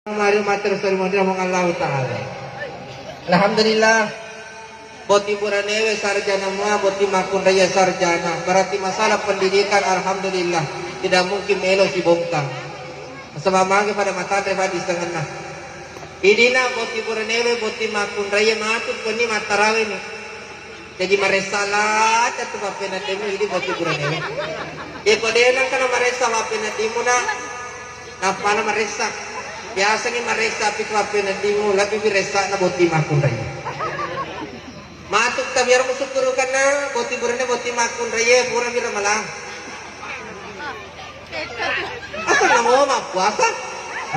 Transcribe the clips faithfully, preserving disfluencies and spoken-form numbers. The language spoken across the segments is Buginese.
Mari matur salimonri Puang Allahu Ta'ala. Alhamdulillah. Botting buranewe sarjana mua, botting makkunraie sarjana. Berarti masalah pendidikan, alhamdulillah, tidak mungkin melo sibongkar. Nasaba magi pada matanre pada disengenna. Idina botting buranewe, botting makkunraie matu konni mattarawe ni. Jaji maressa lata tu pappeneddimmu idi botting buranewe. Iyako de nengka na maressa pappeneddimmu na, nappana maressa. Biasani maressa pi tu pappeneddimmu, lebbi pi ressana botting makkunraie. Matu tabiar musukkurukanna botting burane botting makkunraie pura mi ramalang. Asal namo mappuasa.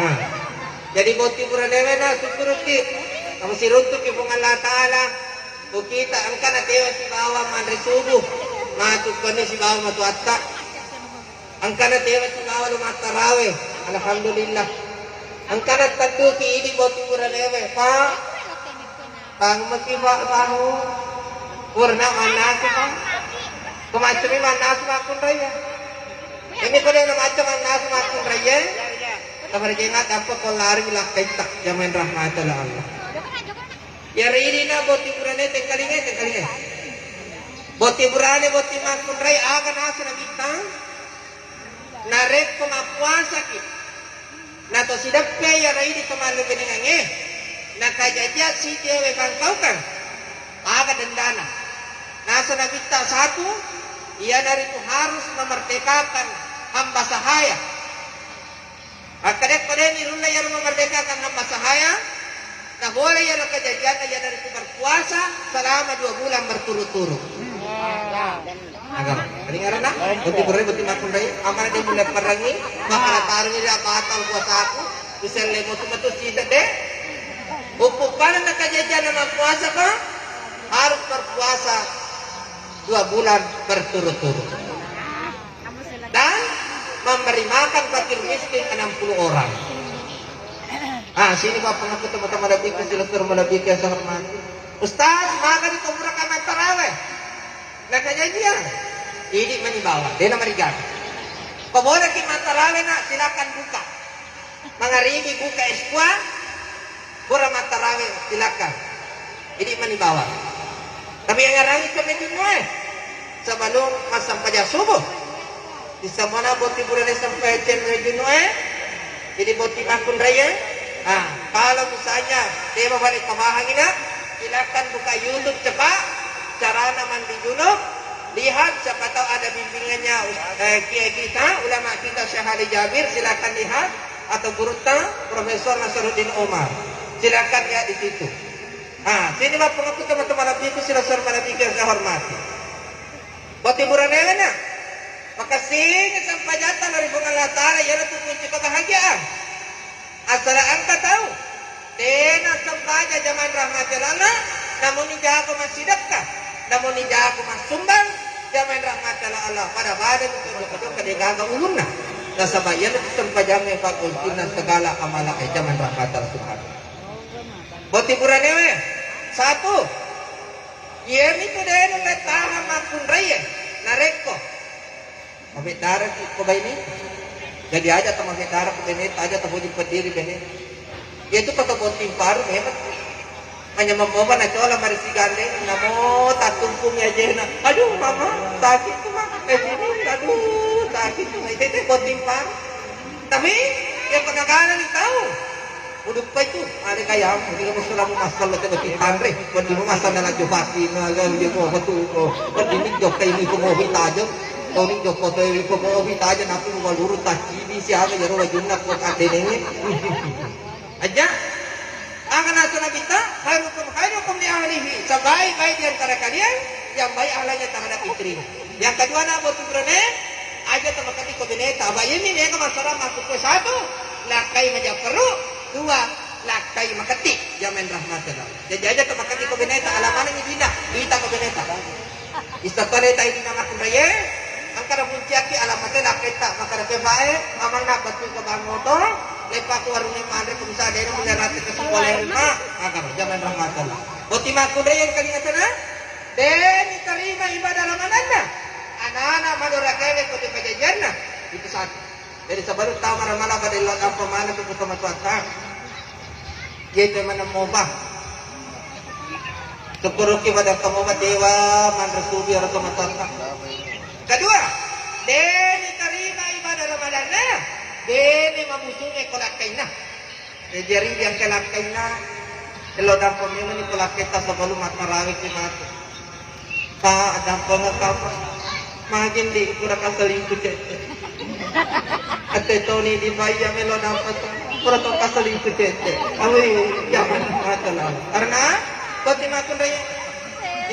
Nah. Jadi botting buranewe na sukkuruki. Kamu siruntuki Puang Allah Ta'ala. Kukita engkana tewa sibawa manre subuh. Matu konni sibawa matu atta. Engkana tewa sibawa lu mattarawe. Alhamdulillah. Engkana tedduki idi botting buranewe. Pak. Bang mesti Pak tahu. Purna mannasu, Pak. Kemaccumi mannasu makkunraie. Ini pada na macca mannasu makkunraie. Tabarjenga dapat ko lari lakkaita. Jamaah rahmatullah Allah. Iyaro idina botting burane tengkalingai, tengkalingai. Botting burane, botting makkunrai aga nasu nabitta. Narekko mappuasaki, nato sideppe iyaro idi to mallebeningangnge, nakajajiang sitewe bangkaukang, aga dendana. Nasu nabitta satu, iyanaritu harus memerdekakan hamba sahaya. Makkedakko de nirulle iyaro memerdekakan hamba sahaya, nabola iyaro kajajianna iyanaritu berpuasa selama dua bulan berturut-turut. Agama. Ringarana, botting burane botting makkunrai, amana de mulle perangi, makana tarungi ri batal puasaku, kuselle motu metu sisa de. Uppuppana na kajajianna mappuasa ko, harus berpuasa dua bulan berturut-turut. Dan memberi makan fakir miskin enam puluh orang. Ah, sini Bapak ngaku teman-teman lebih ke silesur lebih ke sehormati. Ustaz, maga di kuburan kamar taraweh. Nakajajiang. Idi mani bawa, dena marigaga. Paboleki mattarawe na, silakan buka. Mangaribi buka es buah, pura mattarawe silakan. Idi mani bawa. Tapi yang ngarangi cemme junue sebelum massempajang subuh. Di semana botting burane sampai cemme junue. Jadi botting makkunraie. Ah, kalau misalnya tema balik kebahangi nak, silakan buka YouTube cepat. Carana mandi junub, lihat siapa tahu ada bimbingannya, eh, kiai kita, ulama kita Syekh Ali Jabir, silakan lihat, atau gurutta Profesor Nasaruddin Umar, silakan lihat di situ. Ah, sini Bapak Ibu teman-teman Nabiku, sila hormat Nabiku yang saya hormati. Botting buranewe na, makessing sempajang taro ri Puang Allah Ta'ala, iyanatu kunci kebahagiaan. Asala engka tau, dena sempajang jamaah rahmati Allah, namunni jago massidekka, namunni jago massumbang, jamaah rahmati Allah, pada-pada itu joko-joko degaga ulunna. Nasaba iyana sempajangnge pakkuncinna segala amala e jamaah rahmati Allah subhanahu. Botting buranewe, satu, iyemitu dena tahan makkunraie, narekko Mabeddaraki ko baine. Jadi aja to mabeddara ko baine, aja to boji peddiri baine. Iyatu kota botting paru memang. Hanya membawa na cola marisi gandeng, namo tattumpung ajena. Aduh mama, sakit tuh mama. Eh ini, aduh sakit tuh. Itu botting paru. Tapi yang pengagalan tahu. Uduppa itu, ada kaya, ini kamu sudah mau masalah coba kita tanre, buat di rumah sana lagi pasti, naga dia mau betul, oh, buat ini jok kayak ini itu mau kita aja, tau ini jok kota ini itu mau kita aja, nanti mau lurus tak cibi siapa ya roh junna kota denenge. Aja, akan asal kita, khairukum khairukum li ahlihi, sebaik-baik di antara kalian yang baik akhlaknya terhadap istrinya. Yang kedua, nak botting burane, aja to makeddi ko beneta. Aba iyami mega masalah makkukue, satu, lakkai majapperu, dua, lakkai makeddi. Jamaah rahmati Allah. Jadi aja to makeddi ko beneta, alamana mi dina, dita ko beneta. Istattale tai dina makkunraie, engka na munciakki alamate lakkaitta, makkeda pebae, amanna battu ke bangoto, lepa ku warunge manre, ku bisa dena mulle rate ke sekolah rumah, agar jamaah rahmati Allah. Botting makkunraie yang kalinga sana, Dé' nitarima ibadah Ramadanna, ana'-ana' madoraka'é ko dé' pajajianna, itu satu. Jadi sebelum tau maramala pada illa apa mana tu kota matuatta. Iyae maneng mopa. Sukkuruki pada kamu matewa manre subi ero tomatoatta. Kedua, deni terima ibadah Ramadanna, deni mabusunge ko lakkainna. Jadi engka lakkainna, elo dampo memang ni ko lakkaita sebelum mattarawe ki matu. Pa, addampengekka, Pa. Magi ndi pura kaselingkuh cette. Ette toni di baya melo dapat, pura to kaselingkuh cette. Awi, jangan mata lah. Karena kau ti makkunrai.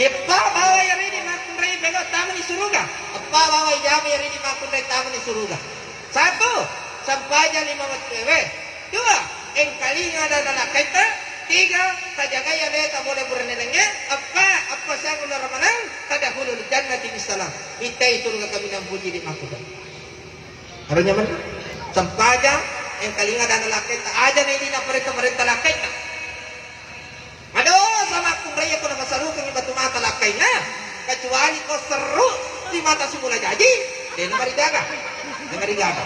Eppa bawa ya ridi makkunrai belo tamani suruga. Eppa bawa ya jami ya ridi makkunrai tamani suruga. Satu, sempajang lima waktu ewe. Dua, engkalinga dana lakkaita. Tiga, tajagai aleta bole buranenengnge. Eppa, eppa siang uleng Ramalang, tadkhulul jannati bisalam. Mitai suruga kaminang puji di makkuda. Harusnya men, sempajang, engkalinga dana lakkaita. Aja ne dina parenta-parenta lakkaita. Madosa makkunrai ko napasarukengngi batu mata lakkainna, kecuali ko serru di mata sumula jaji, dena marigaga. Dena marigaga.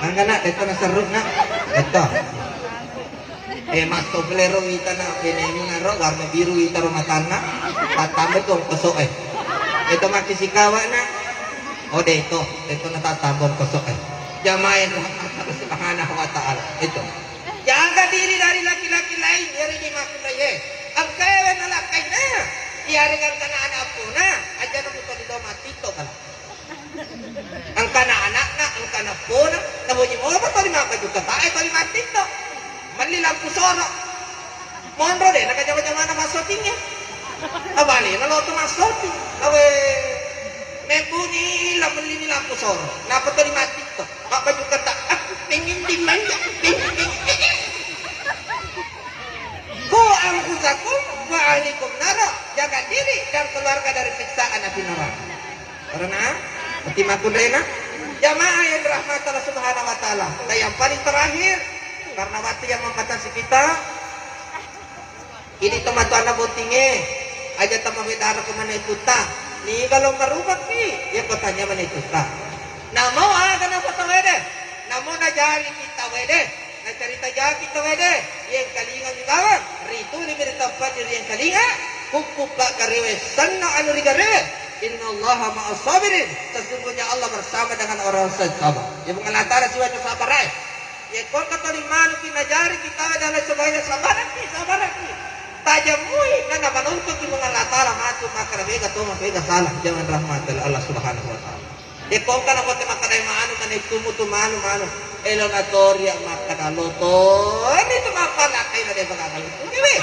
Mangga nak, detto naserru nak. Detto. Eh, masto pelero wita nak, benemu naro warna biru wita ro matanna. Tatambe tu ongkoso eh. Itu maki sikawa nak. Oh, detto, detto na tatambe ongkoso eh. Jamaah Allah Subhanahu wa Ta'ala. Itu. Jaga diri dari laki-laki lain, iyarega makkunraie. Engkae nalakkainna, iyarega engkana ana' eppona, ajana mutoli lao mattitto kala. Engkana ana'na, engkana eppona, naboji mopa toli mabbaju katae toli mattitto. Melli lampu soro. Monro de, naka jama-jamana massotingnge. Abalena lao to massoting. Awe, mebbuni la mellini lampu soro. Napa toli mattitto. Mabbaju kata, "Aku pengen dimanja, pengen, pengen." Ku anfusakum wa ahlikum nara, jaga diri dan keluarga dari siksaan api neraka. Karena hati makkunraina, jamaah yang dirahmati Allah Subhanahu wa Ta'ala. Dan yang paling terakhir, karena waktu yang membatasi kita, ini tomatoanna bottingnge, aja tamabedara ko mana ikutta. Niga lo marubakki, ya kotanya mana ikutta. Namo aga nasa tawede, namo najari kita wede, nacarita jaki tawede, yang kalinga mi bawang, ritu ni beri tempat diri yang kalinga, kuku pak karewe senna anu rigarewe. Innallaha ma'as sabirin, sesungguhnya Allah bersama dengan orang-orang yang sabar. Ya, mengalatara siwa itu sabar, eh. Yekko engka toli manuki najari kita dalam sebagai sabaraki, sabaraki. Tajamui, nana manontonki Puang Allah Ta'ala matu, maka mega to, mega salah, jangan rahmat Allah Subhanahu wa Ta'ala. Yekko engka napote makkadai manu, nana itu mutu manu, manu. Elo natoria makkada lo to, ini tu mappala kaina de bagagal. Ini weh.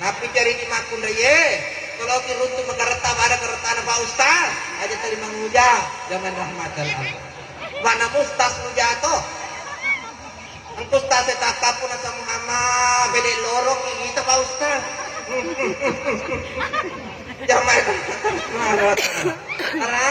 Napi cari di makkunraie, kalau ki runtu makareta, pada karetana Pak Ustaz, aja tali manguja, jangan rahmat Allah. Mana mustas mujato. Engko ustaz e takkapu naseng Muhammad, bede lorong kita Pak Ustaz. Jamaah. Karena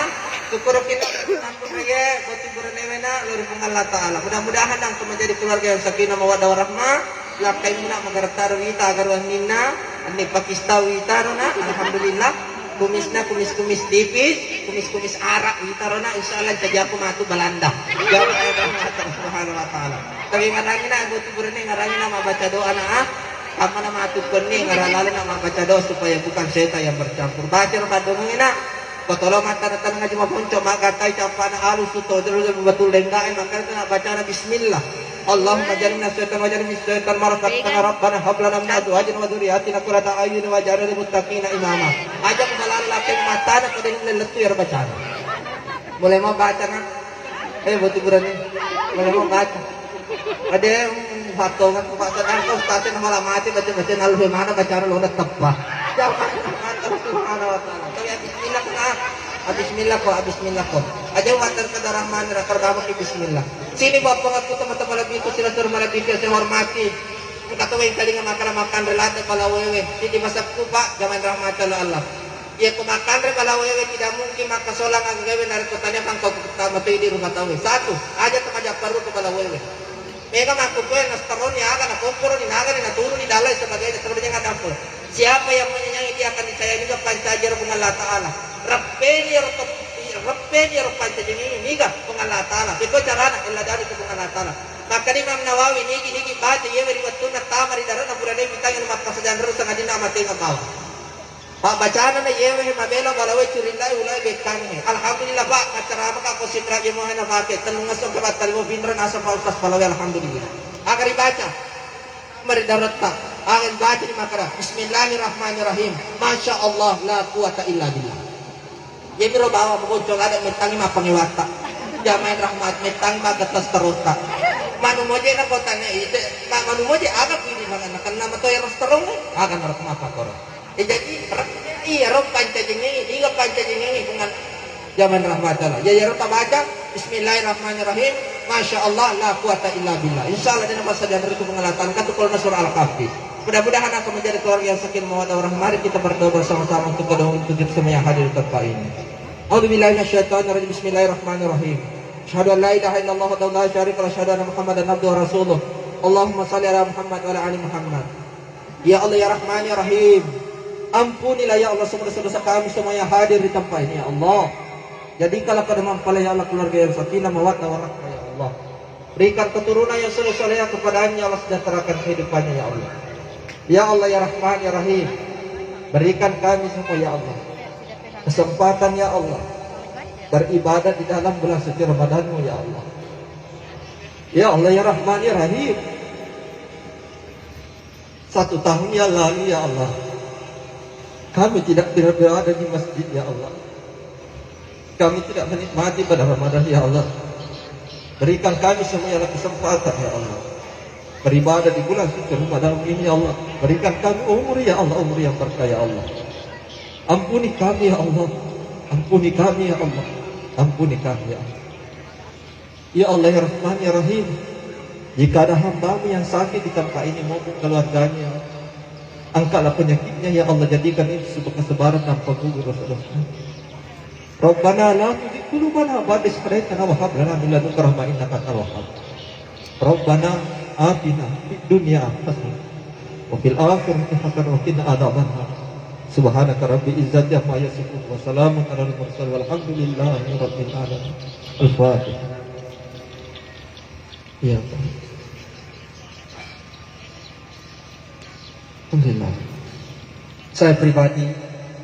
syukur kita berkenampun ya, buat hiburan ewena, lori Puang Allah Ta'ala. Mudah-mudahan engka menjadi keluarga yang sakinah mawaddah warahmah. Lakkaimuna magartaro wita agaruanninna, anne pakista wita rona, alhamdulillah. Kumisna kumis-kumis tipis, kumis-kumis arak wita rona, insyaallah cajaku matu Balanda. Ya Allah, subhanahu wa ta'ala. Tapi ngarangina, buat burane ngarangina mabaca doa na, ah. Kamana matu konni ngaralale na mabaca doa supaya bukan setan yang bercampur. Baca ro padongengna. Kotolo mattana-tana ngaji maponco, maggatai campana alu suto, jero-jero batul denggae, makanya bacana bismillah. Allahumma jannibna syaitan wa jannibis syaitan ma razaqtana. Rabbana hab lana min azwajina wa dzurriyyatina qurrata a'yunin waj'alna lil muttaqina imama. Aja masalala lakeng matana pada yang lettu ya bacana. Mulai mau baca nak. Eh, buat hiburan nih. Mulai mau baca. Ade, patongan ku baca dan kau staten malah mati baca-baca nalu mana baca lo teppa. Jamaah Allah subhanahu wa ta'ala. Kau ya bismillah kena. Bismillah ko, bismillah ko. Aja watar kada rahman rakar dama ki bismillah. Sini bapak aku teman-teman lebih ku sila sur lebih saya hormati. Engka to weng kalinga makkada makkanre late bala wewe. Sidi masakku, Pak, jaman rahmat Allah. Iya ko makkanre bala wewe tidak mungkin makkasolang agaga we narekko tania pangkau kutta matoi di rumah tau. Satu, aja to majapparu ko bala wewe. Mega makkukkue nastaroni aga nakomporoni nagani naturuni dalai sebagainya, sebagainya ngadampo. Siapa yang menyayangi dia akan disayangi juga, pancaji ro Puang Allah Ta'ala. Reppeni ro to-, reppeni ro pancaji niga Puang Allah Ta'ala. Beko carana ella dari ke Puang Allah Ta'ala. Makkeda Imam Nawawi, nigi-nigi baca yewe ri wettunna tama ri dare'na purana mitangngi mappasajang ro sangadinna amatenga bawang. Pabbacana na yewe he mabela balawe curillae ulae bekkangnge. Alhamdulillah, Pak, maccaramaka ko Sidrap ye mohena pake. Tellung esso ke battalimo pinreng asa Pak Ustaz balawe, alhamdulillah. Aga ribaca? Mari daretta. Aga ribaca ni makkeda, Bismillahirrahmanirrahim. Masya Allah, la quwata illa billah. Iyamiro bawang maboncong ada mettangngi mappangewatta. Jamain rahmat mettangngi maggettas terotta. Manu moje na kotanya ite, ma manu moje aga pili mangan nakenna mato ya restoran aga narok mapakoro. E jadi iya ro pancajengi, iga pancajengi pungan jamain rahmat Allah. Ya ya ro tabaca Bismillahirrahmanirrahim. Masya Allah la quwata illa billah. Insya Allah dena masa dan itu pengelatan katu kalau surah Al-Kahfi. Mudah-mudahan akan menjadi keluarga yang sakinah mawaddah warahmah. Mari kita berdoa bersama-sama untuk kedua untuk kita semua yang hadir di tempat ini. A'udzubillahi minasyaitonirrajim. Bismillahirrahmanirrahim. Asyhadu an la ilaha illallah wahdahu la syarika lah, asyhadu anna Muhammadan abduhu wa rasuluh. Allahumma shalli ala Muhammad wa ala ali Muhammad. Ya Allah, ya Rahman, ya Rahim. Ampunilah ya Allah semua dosa-dosa kami semua yang hadir di tempat ini ya Allah. Jadikanlah pada mempelai ya Allah keluarga yang sakinah mawaddah warahmah ya Allah. Berikan keturunan yang soleh-solehah kepadanya, ya Allah, sejahterakan kehidupannya, ya Allah. Ya Allah, ya Rahman, ya Rahim, berikan kami semua, ya Allah, kesempatan, ya Allah, beribadah di dalam bulan suci Ramadan-Mu, ya Allah. Ya Allah, ya Rahman, ya Rahim, satu tahun yang lalu, ya Allah, kami tidak, tidak berada di masjid, ya Allah. Kami tidak menikmati pada Ramadan, ya Allah. Berikan kami semua, ya Allah, kesempatan, ya Allah, beribadah di bulan suci Ramadan ini, ya Allah. Berikan kami umur, ya Allah, umur yang berkah, ya Allah. Ampuni kami, ya Allah. Ampuni kami, ya Allah. Ampuni kami, ya Allah. Ya Allah, ya Rahman, ya Rahim, jika ada hamba-Mu yang sakit di tempat ini maupun keluarganya, angkatlah penyakitnya, ya Allah, jadikan itu sebagai kesabaran dan penggugur dosa-dosa. Rabbana la tuzigh qulubana ba'da idh hadaytana wa hab lana min ladunka rahmah innaka antal wahhab. Rabbana atina fid dunya hasanah wa fil akhirati hasanah wa qina adzabannar. Subhanaka rabbil izzati amma yasifun wa salamun alal mursalin walhamdulillahi rabbil alamin. Al-Fatihah. Iya, Pak. Alhamdulillah. Saya pribadi,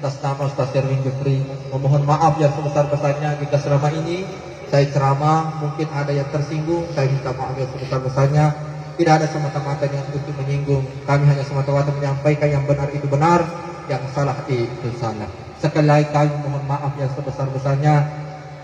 atas nama Ustaz Erwin Jufri, memohon maaf yang sebesar-besarnya jika selama ini saya ceramah, mungkin ada yang tersinggung, saya minta maaf yang sebesar-besarnya. Tidak ada semata-mata niat untuk menyinggung. Kami hanya semata-mata menyampaikan yang benar itu benar, yang salah itu salah. Sekali lagi kami mohon maaf yang sebesar-besarnya.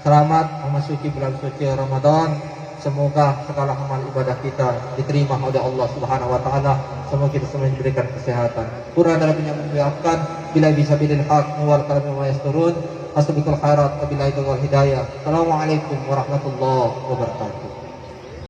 Selamat memasuki bulan suci Ramadan. Semoga segala amal ibadah kita diterima oleh Allah Subhanahu wa taala. Semoga kita semua diberikan kesehatan. Kurang dan lebihnya kami maafkan. Bila bisa bidil haq wal kalam wa yasturun. Asbiqul khairat, wabillahi taufiq wal hidayah. Assalamualaikum warahmatullahi wabarakatuh.